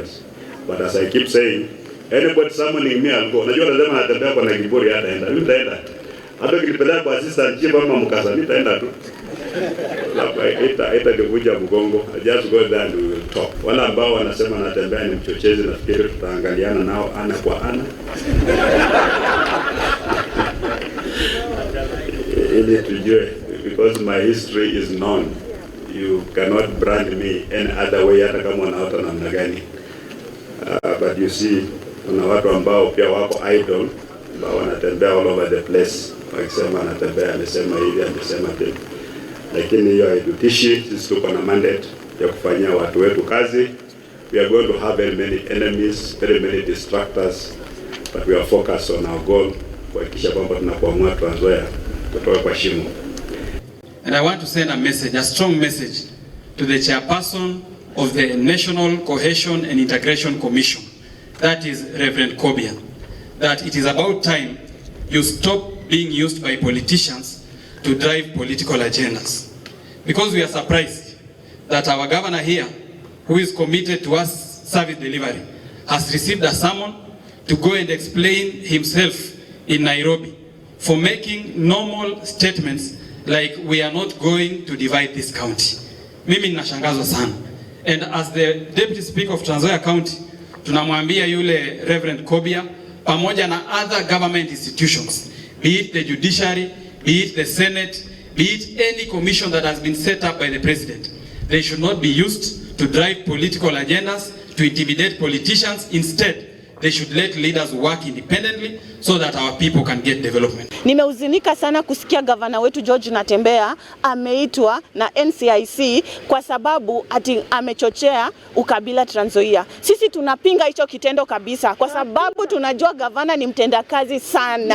else. But as I keep saying, anybody summoning me, I'll go. Najua nasema Natembeya kwa na kiburi hataenda. Mimi nitaenda. Hata ukinipeleka kwa assistant chief ama mkasa, mimi nitaenda tu. Haitanivunja mgongo. I just go there and we will talk. Wale ambao wanasema Natembeya ni mchochezi, nafikiri tutaangaliana nao ana kwa ana ili tujue, because my history is known. You cannot brand me any other way, hata kama unaota namna gani. But you see, kuna watu ambao pia wako idle ambao wanatembea all over the place wakisema anatembea, amesema hivi, amesema vile, lakini hiyo haitutishi sisi. Tuko na mandate ya kufanyia watu wetu kazi. We are going to have very many enemies, very many distractors, but we are focused on our goal, kuhakikisha kwamba tunakwamua Trans Nzoia kutoka kwa shimo. And I want to send a message, a strong message to the chairperson of the National Cohesion and Integration Commission, that is Reverend Kobia, that it is about time you stop being used by politicians to drive political agendas. Because we are surprised that our governor here, who is committed to us service delivery, has received a summon to go and explain himself in Nairobi for making normal statements like, "We are not going to divide this county." Mimi ninashangazwa sana. And as the Deputy Speaker of Trans Nzoia County, tunamwambia yule Reverend Kobia pamoja na other government institutions, be it the judiciary, be it the Senate, be it any commission that has been set up by the president, they should not be used to drive political agendas, to intimidate politicians. Instead, they should let leaders work independently so that our people can get development. Nimehuzunika sana kusikia gavana wetu George Natembeya ameitwa na NCIC kwa sababu ati amechochea ukabila Trans Nzoia. Sisi tunapinga hicho kitendo kabisa, kwa sababu tunajua gavana ni mtendakazi sana.